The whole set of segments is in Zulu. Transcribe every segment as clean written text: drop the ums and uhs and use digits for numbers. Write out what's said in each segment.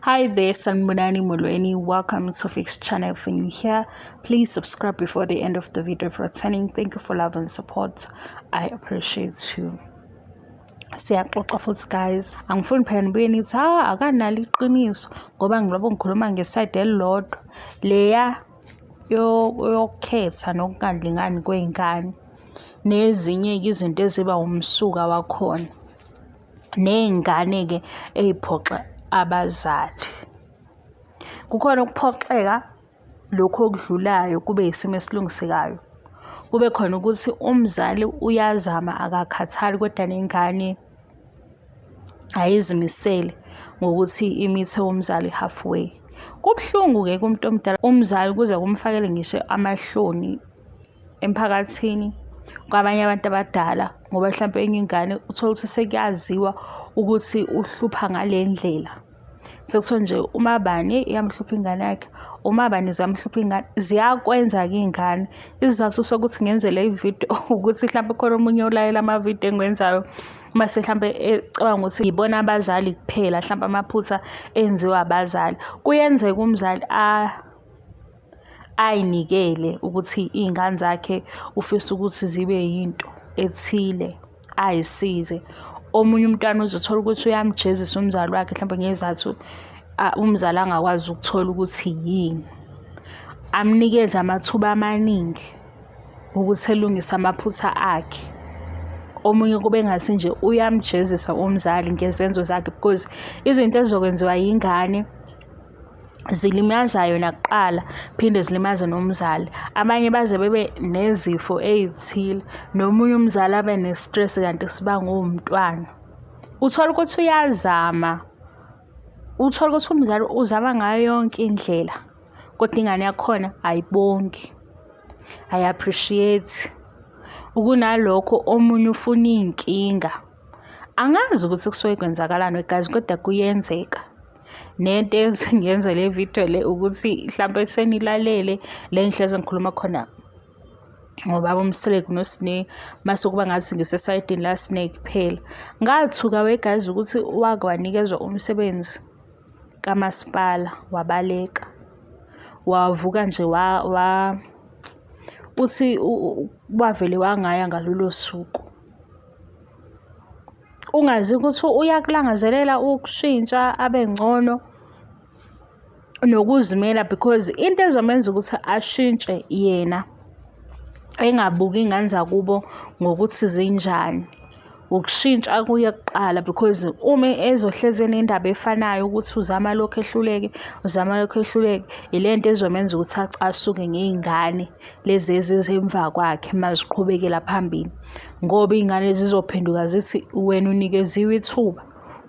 Hi there, Sanibonani Molweni. Welcome to Fix Channel. If you're new here, please subscribe before the end of the video. For returning, thank you for love and support. I appreciate you. Siyaxoxa futhi guys, angifuni phela nibuye nithi ha akanalo iqiniso ngoba ngilobo ngikhuluma ngesayidi elilodwa leya yokukhetha nokungalingani kwey'ngane nezinye-ke izinto eziba umsuka wakhona. Ney'ngane-ke ey'phoxa abazali. Kukhona ukuphoxeka lokhu okudlulayo kube yisimo esilungisekayo. Kube khona ukuthi umzali uyazama akakhathali kodwa nengane ayizimisele ngokuthi imithe umzali halfway. Kubuhlungu-ke kumuntu omdala umzali kuze kumfakele ngisho amahloni emphakathini kwabanye abantu abadala ngoba hlampe enye ingane uthole ukuthi sekuyaziwa ukuthi uhlupha ngale ndlela. Sekuthiwa nje uma bani iyamhlupha ingane yakhe, uma bani ziyamhlupha ingane. Ziyakwenza-ke iy'ngane. Isizathu sokuthi ngenze le vidiyo ukuthi hlampe khona omunye olalela amavidiyo engiwenzayo mase hlampe ecabanga ukuthi ngibona abazali kuphela hlampe amaphutha enziwa abazali. Kuyenzeka umzali ayinikele ukuthi iy'ngane zakhe ufisa ukuthi zibe yinto ethile ayisize. Omunye umntwana uzothola ukuthi uyamjezisa umzali wakhe hlampe ngezathu umzali angakwazi ukuthola ukuthi yini. Amnikeze amathuba amaningi ukuthi elungise amaphutha akhe. Omunye kube ngathi nje uyamjezisa umzali ngezenzo zakhe because izinto ezizokwenziwa yingane zilimaza yona kuqala phinde zilimaze nomzali. Abanye baze bebe nezifo ey'thile nomunye umzali abe ne-stress kanti sibangwa umntwana. Uthole ukuthi uyazama, uthole ukuthi umzali uzama ngayo yonke indlela kodwa ingane yakhona ayibongi, ayi-appreciate. Kunalokho omunye ufuna iy'nkinga. Angazi ukuthi kusuke kwenzakalani guys kodwa kuyenzeka. Nento eyenza ngiyenze le video le ukuthi hlampe senilalele le ngihlezi ngikhuluma khona ngobaba uMseleku noSne mase kuba ngathi ngisesayidini laSne kuphela. Ngathuka we guys ukuthi wake wanikezwa umsebenzi kamasipala wabaleka. Wavuka nje wa uthi wavele wangaya ngalolo suku. Ungazi ukuthi uyakulangazelela ukushintsha abe ngcono nokuzimela because into ezomenza ukuthi ashintshe yena engabuki iy'ngane zakubo ngokuthi zinjani, ukushintsha kuye kuqala because uma ezohlezi enendaba efanayo ukuthi uzama lokhu ehluleke, uzama lokhu ehluleke, ile nto ezomenza ukuthi acasuke ngey'ngane lezi ezizemva kwakhe uma ziqhubekela phambili. Ngoba iy'ngane zizophenduka zithi wena unikeziwe ithuba,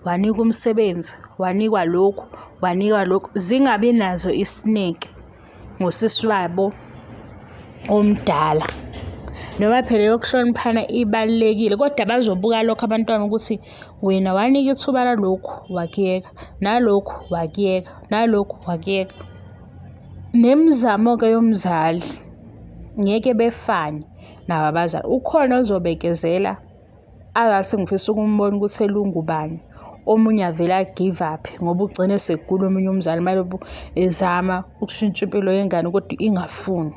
wanikwa umsebenzi, wanikwa lokhu, wanikwa lokhu, zingabi nazo isineke ngosisi wabo omdala. Noma phela eyokuhloniphana ibalulekile kodwa bazobuka lokho abantwana ukuthi wena wanika ithuba lalokhu wakuyeka, nalokhu wakuyeka, nalokhu wakuyeka. Nemizamo-ke yomzali ngeke befane. Nabo abazali. Ukhona ozobekezela angase ngifisa ukumbona ukuthi elunga ubani. Omunye avele a-give up-e ngoba ugcine esegula omunye umzali uma lokhu ezama ukushintsha impilo yengane kodwa ingafuni.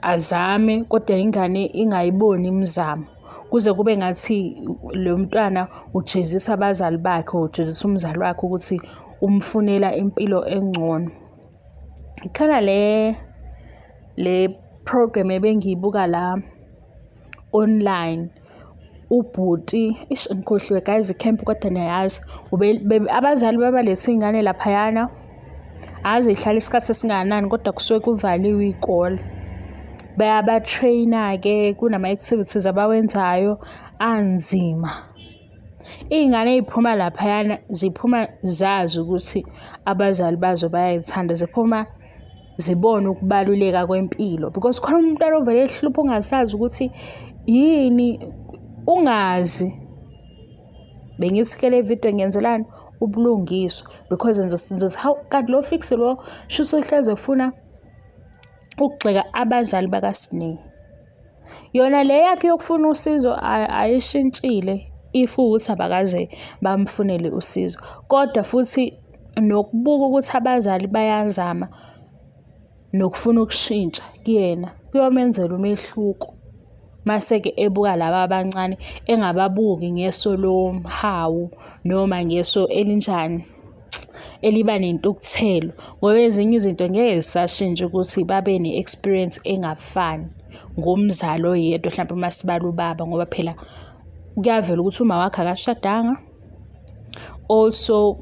Azame kodwa ingane ingayiboni imizamo kuze kube ngathi lo mntwana ujezisa abazali bakhe, ujezisa umzali wakhe ukuthi umfunela impilo engcono. Khona le le program ebengiyibuka la online ubhuti, eish ngikhohliwe guys i-camp kodwa niyayazi. Abazali babalethe iy'ngane laphayana, angazi zihlala isikhathi esingakanani kodwa kusuke kuvaliwe iy'kole. Bayaba-train-a-ke kunama-activities abawenzayo anzima. Iy'ngane ey'phuma laphayana ziphuma zazi ukuthi abazali bazo bayay'thanda, ziphuma zibone ukubaluleka kwempilo because khona umntwana ovele ehlupha ungasazi ukuthi yini ungazi. Bengithi-ke le video ngiyenzelani? Ubulungiswa because ngizothi hawu kanti lo Fiks lo shuthi uhlezi efuna ukugxeka abazali bakaSne. Yona le yakhe yokufuna usizo ayishintshile. If kuwukuthi abakaze bamfunele usizo. Kodwa futhi nokubuka ukuthi abazali bayazama nokufuna ukushintsha kuyena kuyomenzela umehluko. Mase-ke ebuka laba abancane engababuki ngeso lomhawu noma ngeso elinjani, eliba nentukuthelo ngoba ezinye izinto ngeke zisashintsha ukuthi babe ne-experience engafani ngomzali oyedwa hlampe uma sibala ubaba ngoba phela kuyavela ukuthi uma wakhe akashadanga. Also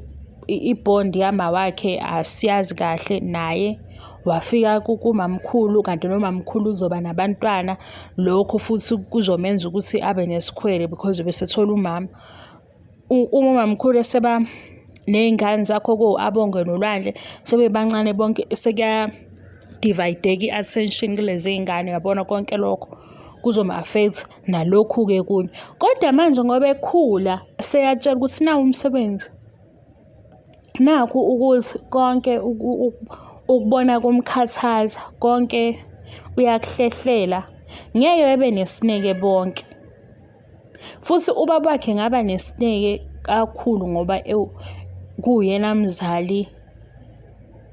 i-bond yama wakhe asiyazi kahle naye wafika kumamkhulu kanti nomamkhulu uzoba nabantwana lokho futhi kuzomenza ukuthi abe nesikhwele because ubesethola umama. Uma umamkhulu eseba ney'ngane zakho ko-Abongwe noLwandle sebebancane bonke sekuya-divide-eka i-attention kulezi y'ngane uyabona konke lokho kuzoma-affect nalokhu-ke kunye. Kodwa manje ngoba ekhula seyatshela ukuthi nawu umsebenzi, nakhu ukuthi konke ukubona kumkhathaza konke uyakuhlehlela ngeke bebe nesineke bonke. Futhi ubaba wakhe engaba nesineke kakhulu ngoba ewu kuwuyena mzali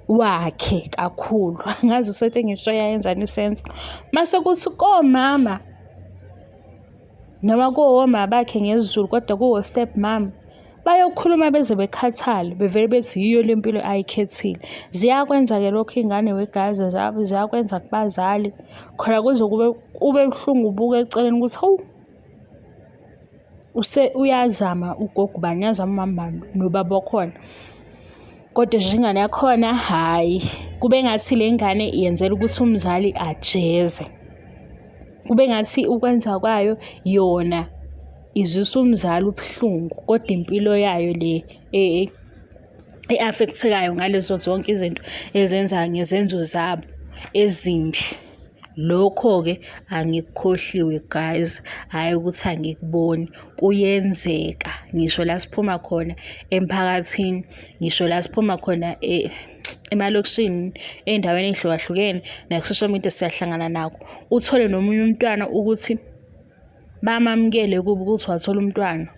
wakhe kakhulu. Angazi ukuthi engisho iyayenzani i-sense. Mase kuthi komama noma kowoma bakhe ngesiZulu kodwa kuwo-step mom bayokhuluma beze bekhathale bevele bethi yiyo le mpilo ayikhethile. Ziyakwenza-ke lokho iy'ngane wegazi ziyakwenza kubazali khona kuze kube kube buhlungu ubuka eceleni ukuthi hawu uyazama ugogo ubani uyazama umama bani nobaba wakhona. Kodwa nje ingane yakhona hhayi kube ngathi le ngane yenzela ukuthi umzali ajeze. Kube ngathi ukwenza kwayo yona izwisa umzali ubuhlungu kodwa impilo yayo le e-affect-ekayo ngalezo zonke izinto ezenza ngezenzo zabo ezimbi. Lokho-ke angikukhohliwe guys, hhayi ukuthi angikuboni, kuyenzeka ngisho la siphuma khona emphakathini, ngisho la siphuma khona emalokishini, ey'ndaweni ey'hlukahlukene naku-social media siyahlangana nakho. Uthole nomunye umntwana ukuthi bamamukele kubo ukuthi wathola umntwana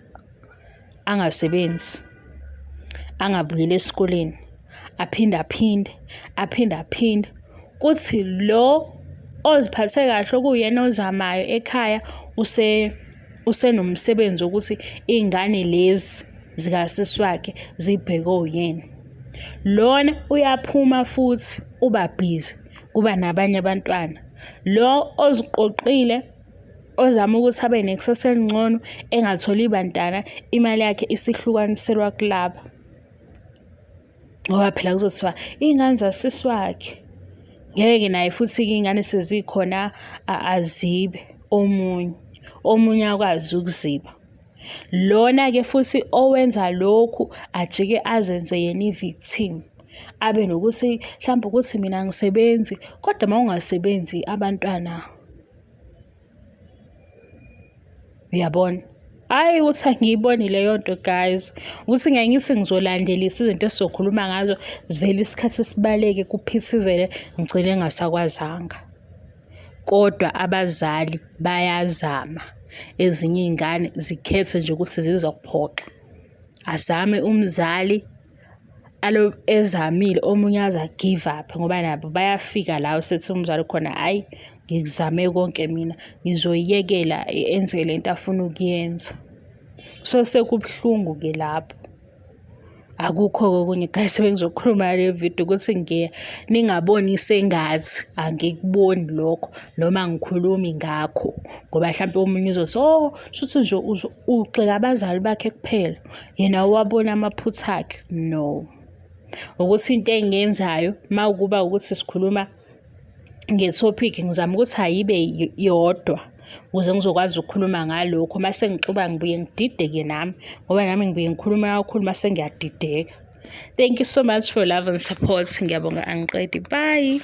angasebenzi, angabuyeli esikoleni, aphinde aphinde, aphinde aphinde. Kuthi lo oziphathe kahle okuwuyena ozamayo ekhaya usenomsebenzi wokuthi iy'ngane lezi zikasisi wakhe zibhekwe uyena. Lona uyaphuma futhi uba bhizi kuba nabanye abantwana. Lo oziqoqile ozama ukuthi abe nekusasa elingcono engatholi bantwana, imali yakhe isihlukaniselwa kulaba. Ngoba phela kuzothiwa iy'ngane zasisi wakhe. Ngeke naye futhi-ke iy'ngane sezikhona azibe omunye, omunye akwazi ukuziba. Lona-ke futhi owenza lokhu ajike azenze yena i-victim. Abe nokuthi hlampe ukuthi mina angisebenzi, kodwa uma ungasebenzi abantwana uyabona. Hhayi ukuthi angiyiboni leyo nto guys, ukuthi ngeke ngithi ngizolandelisa izinto esizokhuluma ngazo zivele isikhathi sibaleke kuphithizele ngigcine ngingasakwazanga. Kodwa abazali bayazama, ezinye iy'ngane zikhethe nje ukuthi zizokuphoxa. Azame umzali ezamile omunye aze a-give up ngoba nabo bayafika la usethi umzali khona hhayi ngikuzame konke mina ngizoyiyekela enze le nto afuna ukuyenza. So sekubuhlungu-ke lapho. Akukho-ke okunye guys bengizokhuluma ngale video ukuthi ngiye ningaboni sengathi angikuboni lokho noma angikhulumi ngakho ngoba hlampe omunye uzothi oh shuthi nje ugxeka abazali bakhe kuphela yena uwabona amaphutha akhe. No, ukuthi into engiyenzayo uma kuba ukuthi sikhuluma nge-topic ngizama ukuthi ayibe yodwa ukuze ngizokwazi ukukhuluma ngalokho. Uma sengixuba ngibuye ngidideke nami ngoba nami ngibuye ngikhulume kakhulu mase ngiyadideka. Thank you so much for love and support. Ngiyabonga, angiqedi. Bye.